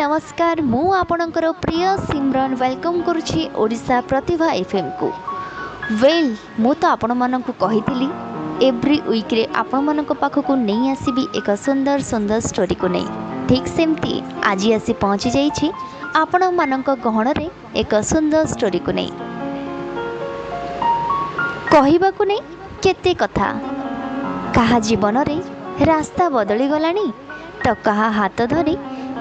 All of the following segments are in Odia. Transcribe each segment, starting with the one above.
ନମସ୍କାର। ମୁଁ ଆପଣଙ୍କର ପ୍ରିୟ ସିମରନ୍ welcome କରୁଛି ଓଡ଼ିଶା ପ୍ରତିଭା ଏଫ୍ଏମ୍କୁ। ୱେଲ୍, ମୁଁ ତ ଆପଣମାନଙ୍କୁ କହିଥିଲି ଏଭ୍ରି ୱିକ୍ରେ ଆପଣମାନଙ୍କ ପାଖକୁ ନେଇ ଆସିବି ଏକ ସୁନ୍ଦର ସୁନ୍ଦର ଷ୍ଟୋରିକୁ ନେଇ। ଠିକ୍ ସେମିତି ଆଜି ଆସି ପହଞ୍ଚି ଯାଇଛି ଆପଣମାନଙ୍କ ଗହଣରେ ଏକ ସୁନ୍ଦର ଷ୍ଟୋରିକୁ ନେଇ। କହିବାକୁ ନେଇ କେତେ କଥା। କାହା ଜୀବନରେ ରାସ୍ତା ବଦଳିଗଲାଣି ତ କାହା ହାତ ଧରି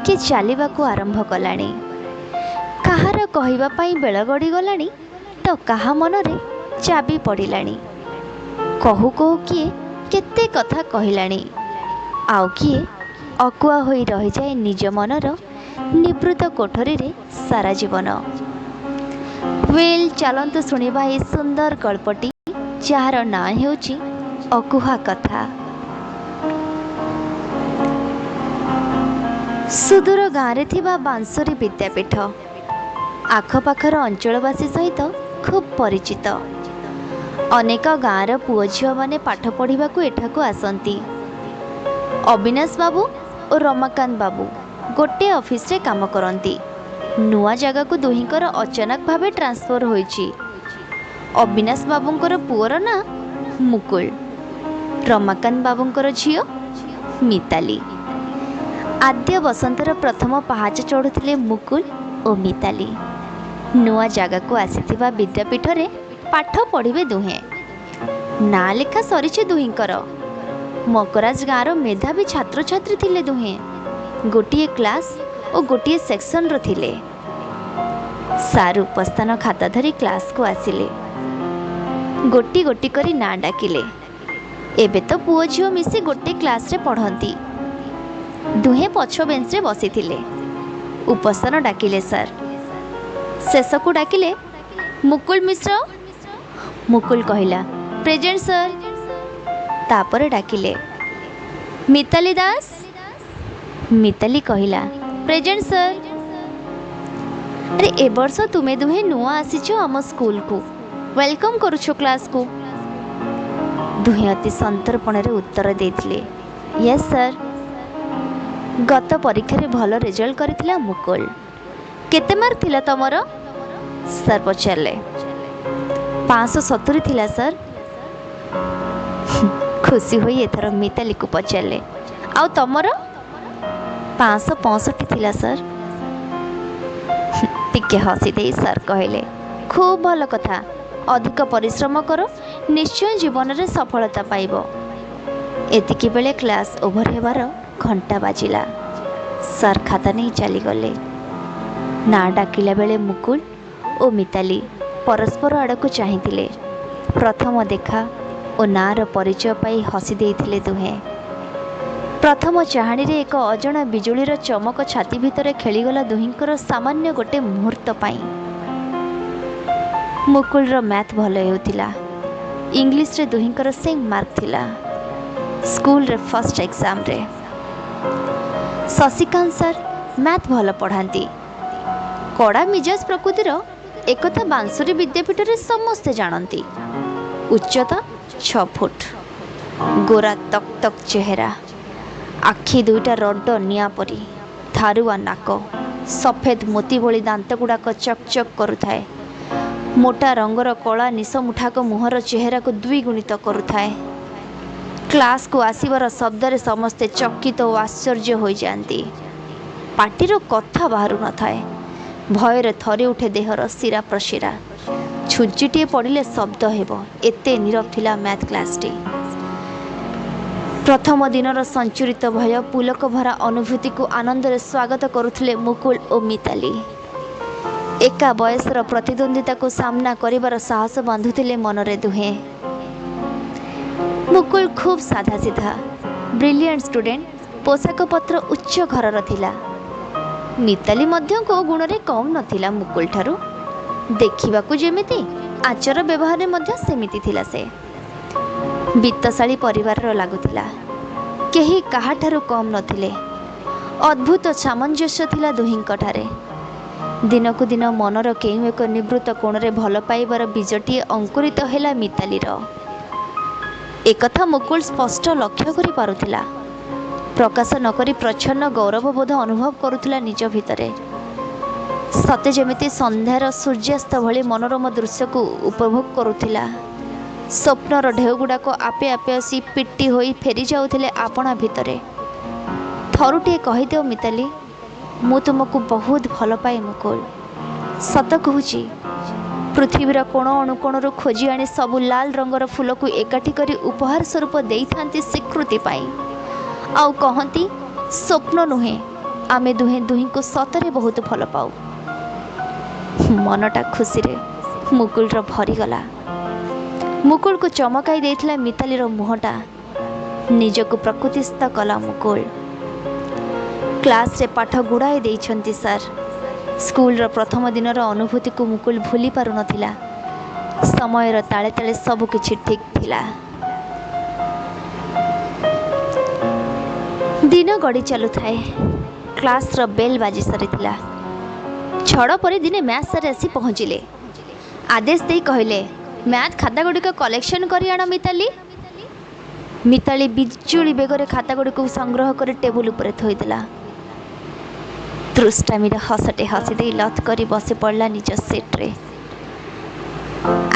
କିଏ ଚାଲିବାକୁ ଆରମ୍ଭ କଲାଣି, କାହାର କହିବା ପାଇଁ ବେଳ ଗଡ଼ିଗଲାଣି ତ କାହା ମନରେ ଚାବି ପଡ଼ିଲାଣି। କହୁ କହୁ କିଏ କେତେ କଥା କହିଲାଣି, ଆଉ କିଏ ଅକୁଆ ହୋଇ ରହିଯାଏ ନିଜ ମନର ନିବୃତ୍ତ କୋଠରୀରେ ସାରା ଜୀବନ। ୱେଲ୍, ଚାଲନ୍ତୁ ଶୁଣିବା ଏହି ସୁନ୍ଦର ଗଳ୍ପଟି, ଯାହାର ନାଁ ହେଉଛି ଅକୁହା କଥା। ସୁଦୂର ଗାଁରେ ଥିବା ବାଂଶୁରୀ ବିଦ୍ୟାପୀଠ ଆଖପାଖର ଅଞ୍ଚଳବାସୀ ସହିତ ଖୁବ୍ ପରିଚିତ। ଅନେକ ଗାଁର ପୁଅ ଝିଅମାନେ ପାଠ ପଢ଼ିବାକୁ ଏଠାକୁ ଆସନ୍ତି। ଅବିନାଶ ବାବୁ ଓ ରମାକାନ୍ତ ବାବୁ ଗୋଟିଏ ଅଫିସରେ କାମ କରନ୍ତି। ନୂଆ ଜାଗାକୁ ଦୁହିଁଙ୍କର ଅଚାନକ ଭାବେ ଟ୍ରାନ୍ସଫର ହୋଇଛି। ଅବିନାଶ ବାବୁଙ୍କର ପୁଅର ନାଁ ମୁକୁଳ, ରମାକାନ୍ତ ବାବୁଙ୍କର ଝିଅ ମିତାଲି। ଆଦ୍ୟ ବସନ୍ତର ପ୍ରଥମ ପାହାଚ ଚଢ଼ୁଥିଲେ ମୁକୁଲ ଓ ମିତାଲି। ନୂଆ ଜାଗାକୁ ଆସିଥିବା ବିଦ୍ୟାପୀଠରେ ପାଠ ପଢ଼ିବେ ଦୁହେଁ। ନାଁ ଲେଖା ସରିଛି ଦୁହିଁଙ୍କର। ମକରାଜ ଗାଁର ମେଧାବୀ ଛାତ୍ରଛାତ୍ରୀ ଥିଲେ ଦୁହେଁ। ଗୋଟିଏ କ୍ଲାସ୍ ଓ ଗୋଟିଏ ସେକ୍ସନର ଥିଲେ। ସାର୍ ଉପସ୍ଥାନ ଖାତା ଧରି କ୍ଲାସ୍କୁ ଆସିଲେ। ଗୋଟି ଗୋଟି କରି ନାଁ ଡାକିଲେ। ଏବେ ତ ପୁଅ ଝିଅ ମିଶି ଗୋଟେ କ୍ଲାସ୍ରେ ପଢ଼ନ୍ତି। ଦୁହେଁ ପଛ ବେଞ୍ଚରେ ବସିଥିଲେ। ଉପସ୍ଥାନ ଡାକିଲେ ସାର୍। ଶେଷକୁ ଡାକିଲେ, ମୁକୁଲ ମିଶ୍ର। ମୁକୁଲ କହିଲା, ପ୍ରେଜେଣ୍ଟ ସାର୍। ତାପରେ ଡାକିଲେ, ମିତାଲି ଦାସ। ମିତାଲି କହିଲା, ପ୍ରେଜେଣ୍ଟ ସାର୍। ଆରେ, ଏ ବର୍ଷ ତୁମେ ଦୁହେଁ ନୂଆ ଆସିଛ ଆମ ସ୍କୁଲକୁ, welcome କରୁଛୁ କ୍ଲାସ୍କୁ। ଦୁହେଁ ଅତି ସନ୍ତର୍ପଣରେ ଉତ୍ତର ଦେଇଥିଲେ, ୟେସ୍ ସାର୍। ଗତ ପରୀକ୍ଷାରେ ଭଲ ରେଜଲ୍ଟ କରିଥିଲା ମୁକୁଲ। କେତେ ମାର୍କ ଥିଲା ତମର? ସାର୍ ପଚାରିଲେ। 570 ଥିଲା ସାର୍। ଖୁସି ହୋଇ ଏଥର ମିତାଲିକୁ ପଚାରିଲେ, ଆଉ ତମର? 565 ଥିଲା ସାର୍। ଟିକେ ହସି ଦେଇ ସାର୍ କହିଲେ, ଖୁବ୍ ଭଲ କଥା, ଅଧିକ ପରିଶ୍ରମ କର, ନିଶ୍ଚୟ ଜୀବନରେ ସଫଳତା ପାଇବ। ଏତିକି ବେଳେ କ୍ଲାସ୍ ଓଭର ହେବାର ଘଣ୍ଟା ବାଜିଲା। ସାର୍ ଖାତା ନେଇ ଚାଲିଗଲେ। ନାଁ ଡାକିଲା ବେଳେ ମୁକୁଲ ଓ ମିତାଲି ପରସ୍ପର ଆଡ଼କୁ ଚାହିଁଥିଲେ। ପ୍ରଥମ ଦେଖା ଓ ନାଁର ପରିଚୟ ପାଇ ହସି ଦେଇଥିଲେ ଦୁହେଁ। ପ୍ରଥମ ଚାହାଣୀରେ ଏକ ଅଜଣା ବିଜୁଳିର ଚମକ ଛାତି ଭିତରେ ଖେଳିଗଲା ଦୁହିଁଙ୍କର ସାମାନ୍ୟ ଗୋଟେ ମୁହୂର୍ତ୍ତ ପାଇଁ। ମୁକୁଲର ମ୍ୟାଥ୍ ଭଲ ହେଉଥିଲା। ଇଂଲିଶରେ ଦୁହିଁଙ୍କର ସେମ୍ ମାର୍କ ଥିଲା ସ୍କୁଲରେ ଫାର୍ଷ୍ଟ ଏକ୍ଜାମରେ। ଶଶିକାନ୍ତ ସାର୍ ମ୍ୟାଥ୍ ଭଲ ପଢ଼ାନ୍ତି। କଡ଼ା ମିଜାଜ ପ୍ରକୃତିର, ଏକଥା ବାଂଶୁରୀ ବିଦ୍ୟାପୀଠରେ ସମସ୍ତେ ଜାଣନ୍ତି। ଉଚ୍ଚତା 6 ଫୁଟ, ଗୋରା ତକ୍ ତକ୍ ଚେହେରା, ଆଖି ଦୁଇଟା ରଡ଼ ନିଆଁ ପରି, ଧାରୁଆ ନାକ, ସଫେଦ ମୋତି ଭଳି ଦାନ୍ତଗୁଡ଼ାକ ଚକ୍ ଚକ୍ କରୁଥାଏ। ମୋଟା ରଙ୍ଗର କଳା ନିଶ ମୁଠାକ ମୁହଁର ଚେହେରାକୁ ଦ୍ୱିଗୁଣିତ କରୁଥାଏ। କ୍ଲାସ୍କୁ ଆସିବାର ଶବ୍ଦରେ ସମସ୍ତେ ଚକିତ ଓ ଆଶ୍ଚର୍ଯ୍ୟ ହୋଇଯାଆନ୍ତି। ପାଟିରୁ କଥା ବାହାରୁ ନଥାଏ। ଭୟରେ ଥରି ଉଠେ ଦେହର ଶିରା ପ୍ରଶିରା। ଛୁଞ୍ଚିଟିଏ ପଡ଼ିଲେ ଶବ୍ଦ ହେବ, ଏତେ ନୀରବ ଥିଲା ମ୍ୟାଥ୍ କ୍ଲାସ୍ଟି। ପ୍ରଥମ ଦିନର ସଞ୍ଚରିତ ଭୟ ପୁଲକ ଭରା ଅନୁଭୂତିକୁ ଆନନ୍ଦରେ ସ୍ୱାଗତ କରୁଥିଲେ ମୁକୁଲ ଓ ମିତାଲି। ଏକା ବୟସର ପ୍ରତିଦ୍ୱନ୍ଦିତାକୁ ସାମ୍ନା କରିବାର ସାହସ ବାନ୍ଧୁଥିଲେ ମନରେ ଦୁହେଁ। ମୁକୁଲ ଖୁବ୍ ସାଧାସିଧା, ବ୍ରିଲିଆଣ୍ଟ ଷ୍ଟୁଡେଣ୍ଟ, ପୋଷାକପତ୍ର ଉଚ୍ଚ ଘରର ଥିଲା। ମିତାଲି ମଧ୍ୟ କୋଉ ଗୁଣରେ କମ୍ ନଥିଲା ମୁକୁଲ ଠାରୁ। ଦେଖିବାକୁ ଯେମିତି, ଆଚାର ବ୍ୟବହାରରେ ମଧ୍ୟ ସେମିତି ଥିଲା ସେ। ବିତ୍ତଶାଳୀ ପରିବାରର ଲାଗୁଥିଲା। କେହି କାହାଠାରୁ କମ୍ ନଥିଲେ। ଅଦ୍ଭୁତ ସାମଞ୍ଜସ୍ୟ ଥିଲା ଦୁହିଁଙ୍କଠାରେ। ଦିନକୁ ଦିନ ମନର କେଉଁ ଏକ ନିବୃତ୍ତ କୋଣରେ ଭଲ ପାଇବାର ବୀଜଟିଏ ଅଙ୍କୁରିତ ହେଲା ମିତାଲିର। ଏକଥା ମୁକୁଲ ସ୍ପଷ୍ଟ ଲକ୍ଷ୍ୟ କରିପାରୁଥିଲା। ପ୍ରକାଶ ନକରି ପ୍ରଚ୍ଛନ୍ନ ଗୌରବବୋଧ ଅନୁଭବ କରୁଥିଲା ନିଜ ଭିତରେ। ସତେ ଯେମିତି ସନ୍ଧ୍ୟାର ସୂର୍ଯ୍ୟାସ୍ତ ଭଳି ମନୋରମ ଦୃଶ୍ୟକୁ ଉପଭୋଗ କରୁଥିଲା। ସ୍ୱପ୍ନର ଢେଉଗୁଡ଼ାକ ଆପେ ଆପେ ଆସି ପିଟି ହୋଇ ଫେରିଯାଉଥିଲେ ଆପଣା ଭିତରେ। ଥରୁଟିଏ କହିଦିଅ ମିତାଲି, ମୁଁ ତୁମକୁ ବହୁତ ଭଲ ପାଏ ମୁକୁଲ। ସତ କହୁଛି, ପୃଥିବୀର କୋଣ ଅନୁକୋଣରୁ ଖୋଜି ଆଣି ସବୁ ଲାଲ ରଙ୍ଗର ଫୁଲକୁ ଏକାଠି କରି ଉପହାର ସ୍ୱରୂପ ଦେଇଥାନ୍ତି ସ୍ୱୀକୃତି ପାଇଁ। ଆଉ କହନ୍ତି ସ୍ୱପ୍ନ ନୁହେଁ, ଆମେ ଦୁହେଁ ଦୁହିଁଙ୍କୁ ସତରେ ବହୁତ ଭଲ ପାଉ। ମନଟା ଖୁସିରେ ମୁକୁଲର ଭରିଗଲା। ମୁକୁଲକୁ ଚମକାଇ ଦେଇଥିଲା ମିତାଲିର ମୁହଁଟା। ନିଜକୁ ପ୍ରକୃତିସ୍ଥ କଲା ମୁକୁଲ। କ୍ଲାସ୍ରେ ପାଠ ଗୁଡ଼ାଏ ଦେଇଛନ୍ତି ସାର୍। ସ୍କୁଲର ପ୍ରଥମ ଦିନର ଅନୁଭୂତିକୁ ମୁକୁଲ ଭୁଲି ପାରୁନଥିଲା। ସମୟର ତାଳେ ତାଳେ ସବୁକିଛି ଠିକ୍ ଥିଲା। ଦିନ ଗଡ଼ି ଚାଲୁଥାଏ। କ୍ଲାସ୍ର ବେଲ୍ ବାଜି ସାରିଥିଲା। ଝଡ଼ ପରି ଦିନେ ମ୍ୟାଥ୍ ସାର୍ ଆସି ପହଞ୍ଚିଲେ। ଆଦେଶ ଦେଇ କହିଲେ, ମ୍ୟାଥ୍ ଖାତାଗୁଡ଼ିକ କଲେକ୍ସନ୍ କରି ଆଣ ମିତାଲି। ମିତାଲି ବିଜୁଳି ବେଗରେ ଖାତାଗୁଡ଼ିକୁ ସଂଗ୍ରହ କରି ଟେବୁଲ ଉପରେ ଥୋଇଦେଲା। ଦୁଷ୍ଟାମିର ହସଟେ ହସିଦେଇ ଲଥ୍ କରି ବସି ପଡ଼ିଲା ନିଜ ସିଟ୍ରେ।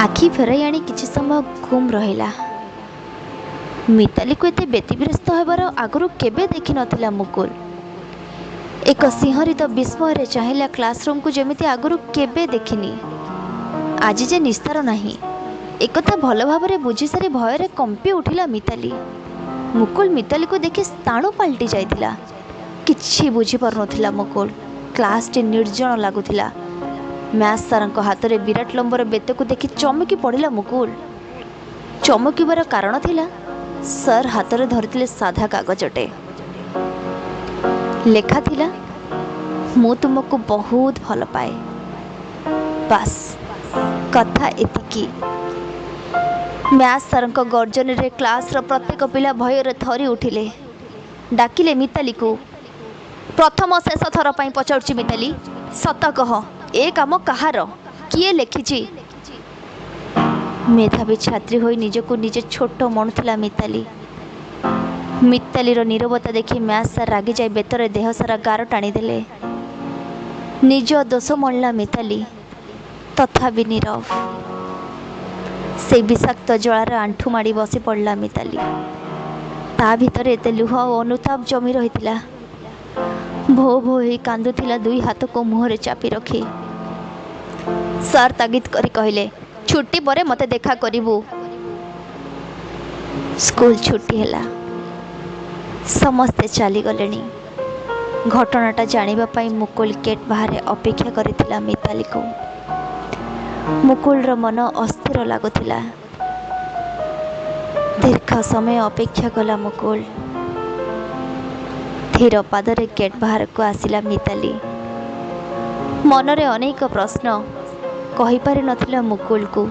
ଆଖି ଫେରାଇ ଆଣି କିଛି ସମୟ ଗୁମ୍ ରହିଲା। ମିତାଲିକୁ ଏତେ ବ୍ୟତିବ୍ୟସ୍ତ ହେବାର ଆଗରୁ କେବେ ଦେଖିନଥିଲା ମୁକୁଲ। ଏକ ସିଂହରିତ ବିସ୍ମୟରେ ଚାହିଁଲା କ୍ଲାସରୁମ୍କୁ, ଯେମିତି ଆଗରୁ କେବେ ଦେଖିନି। ଆଜି ଯେ ନିସ୍ତାର ନାହିଁ, ଏକଥା ଭଲ ଭାବରେ ବୁଝିସାରି ଭୟରେ କମ୍ପି ଉଠିଲା ମିତାଲି। ମୁକୁଲ ମିତାଲିକୁ ଦେଖି ସ୍ଥାଣୁ ପାଲଟି ଯାଇଥିଲା। କିଛି ବୁଝିପାରୁନଥିଲା ମୁକୁଲ। କ୍ଲାସ୍ଟି ନିର୍ଜନ ଲାଗୁଥିଲା। ମ୍ୟାଥ୍ ସାର୍ଙ୍କ ହାତରେ ବିରାଟ ଲମ୍ବର ବେତକୁ ଦେଖି ଚମକି ପଡ଼ିଲା ମୁକୁଲ। ଚମକିବାର କାରଣ ଥିଲା, ସାର୍ ହାତରେ ଧରିଥିଲେ ସାଧା କାଗଜଟେ। ଲେଖା ଥିଲା, ମୁଁ ତୁମକୁ ବହୁତ ଭଲ ପାଏ। ବାସ୍, କଥା ଏତିକି। ମ୍ୟାଥ୍ ସାର୍ଙ୍କ ଗର୍ଜନରେ କ୍ଲାସ୍ର ପ୍ରତ୍ୟେକ ପିଲା ଭୟରେ ଥରି ଉଠିଲେ। ଡାକିଲେ ମିତାଲିକୁ। ପ୍ରଥମ ଶେଷ ଥର ପାଇଁ ପଚାରୁଛି ମିତାଲି, ସତ କହ, ଏ କାମ କାହାର? କିଏ ଲେଖିଛି? ମେଧାବୀ ଛାତ୍ରୀ ହୋଇ ନିଜକୁ ନିଜେ ଛୋଟ ମଣୁଥିଲା ମିତାଲି। ମିତାଲିର ନୀରବତା ଦେଖି ମ୍ୟାଥ୍ ସାର୍ ରାଗିଯାଇ ବେତରେ ଦେହସାରା ଗାର ଟାଣିଦେଲେ। ନିଜ ଦୋଷ ମଣିଲା ମିତାଲି, ତଥାପି ନୀରବ। ସେଇ ବିଷାକ୍ତ ଜ୍ୱାଳାରେ ଆଣ୍ଠୁ ମାଡ଼ି ବସି ପଡ଼ିଲା ମିତାଲି। ତା ଭିତରେ ଏତେ ଲୁହ ଆଉ ଅନୁତାପ ଜମି ରହିଥିଲା। ଭୋ ଭୋ ହେଇ କାନ୍ଦୁଥିଲା ଦୁଇ ହାତକୁ ମୁହଁରେ ଚାପି ରଖି। ସାର୍ ତାଗିଦ କରି କହିଲେ, ଛୁଟି ପରେ ମୋତେ ଦେଖା କରିବୁ। ସ୍କୁଲ ଛୁଟି ହେଲା। ସମସ୍ତେ ଚାଲିଗଲେଣି। ଘଟଣାଟା ଜାଣିବା ପାଇଁ ମୁକୁଲ ଗେଟ୍ ବାହାରେ ଅପେକ୍ଷା କରିଥିଲା ମିତାଲିକୁ। ମୁକୁଲର ମନ ଅସ୍ଥିର ଲାଗୁଥିଲା। ଦୀର୍ଘ ସମୟ ଅପେକ୍ଷା କଲା ମୁକୁଲ। ଧୀର ପାଦରେ ଗେଟ୍ ବାହାରକୁ ଆସିଲା ମିତାଲି। ମନରେ ଅନେକ ପ୍ରଶ୍ନ, କହିପାରିନଥିଲା ମୁକୁଲକୁ।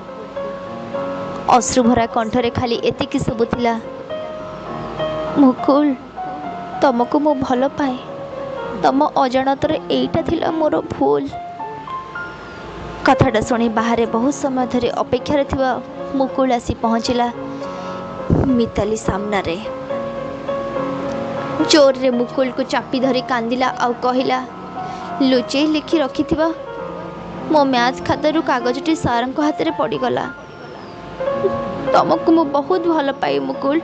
ଅଶ୍ରୁଭରା କଣ୍ଠରେ ଖାଲି ଏତିକି ଶୁଭୁଥିଲା, ମୁକୁଲ, ତମକୁ ମୁଁ ଭଲ ପାଏ। ତମ ଅଜାଣତରେ ଏଇଟା ଥିଲା ମୋର ଭୁଲ। କଥାଟା ଶୁଣି ବାହାରେ ବହୁତ ସମୟ ଧରି ଅପେକ୍ଷାରେ ଥିବା ମୁକୁଳ ଆସି ପହଞ୍ଚିଲା ମିତାଲି ସାମ୍ନାରେ। ଜୋରରେ ମୁକୁଲକୁ ଚାପି ଧରି କାନ୍ଦିଲା ଆଉ କହିଲା, ଲୁଚେଇ ଲେଖି ରଖିଥିବା ମୋ ମ୍ୟାଥ୍ ଖାତାରୁ କାଗଜଟି ସାର୍ଙ୍କ ହାତରେ ପଡ଼ିଗଲା। ତମକୁ ମୁଁ ବହୁତ ଭଲ ପାଏ ମୁକୁଲ,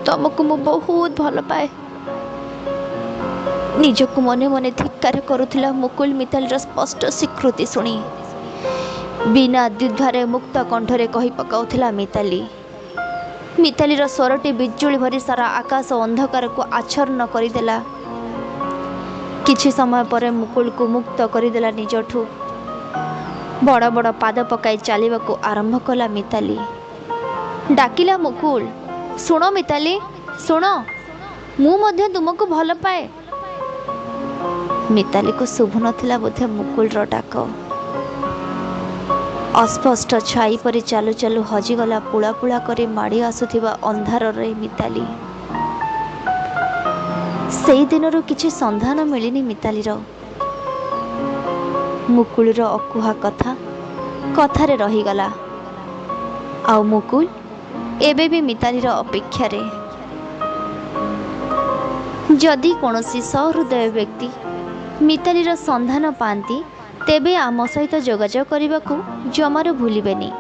ତମକୁ ମୁଁ ବହୁତ ଭଲ ପାଏ। ନିଜକୁ ମନେ ମନେ ଧିକ୍କାର କରୁଥିଲା ମୁକୁଲ ମିତାଲିର ସ୍ପଷ୍ଟ ସ୍ୱୀକୃତି ଶୁଣି। ବିନା ଦ୍ୱିଧାରେ ମୁକ୍ତ କଣ୍ଠରେ କହି ପକାଉଥିଲା ମିତାଲି। ମିତାଲିର ସ୍ୱରଟି ବିଜୁଳି ଭରି ସାରା ଆକାଶ ଅନ୍ଧକାରକୁ ଆଚ୍ଛନ୍ନ କରିଦେଲା। କିଛି ସମୟ ପରେ ମୁକୁଲକୁ ମୁକ୍ତ କରିଦେଲା ନିଜଠୁ। ବଡ଼ ବଡ଼ ପାଦ ପକାଇ ଚାଲିବାକୁ ଆରମ୍ଭ କଲା ମିତାଲି। ଡାକିଲା ମୁକୁଲ, ଶୁଣ ମିତାଲି, ଶୁଣ, ମୁଁ ମଧ୍ୟ ତୁମକୁ ଭଲ ପାଏ। ମିତାଲିକୁ ଶୁଭୁନଥିଲା ବୋଧେ ମୁକୁଲର ଡାକ। ଅସ୍ପଷ୍ଟ ଛାଇ ପରି ଚାଲୁ ଚାଲୁ ହଜିଗଲା ପୁଳା ପୁଳା କରି ମାଡ଼ି ଆସୁଥିବା ଅନ୍ଧାରରେ ମିତାଲି। ସେଇ ଦିନରୁ କିଛି ସନ୍ଧାନ ମିଳିନି ମିତାଲିର। ମୁକୁଳର ଅକୁହା କଥା କଥାରେ ରହିଗଲା। ଆଉ ମୁକୁଲ ଏବେ ବି ମିତାଲିର ଅପେକ୍ଷାରେ। ଯଦି କୌଣସି ସହୃଦୟ ବ୍ୟକ୍ତି ମିତାଲିର ସନ୍ଧାନ ପାଆନ୍ତି, ତେବେ ଆମ ସହିତ ଯୋଗାଯୋଗ କରିବାକୁ ଜମାରୁ ଭୁଲିବେନି।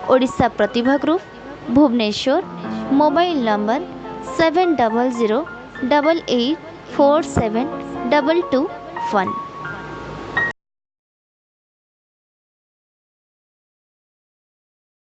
Odisha Pratibha group, Bhubaneswar, mobile number 7008847221।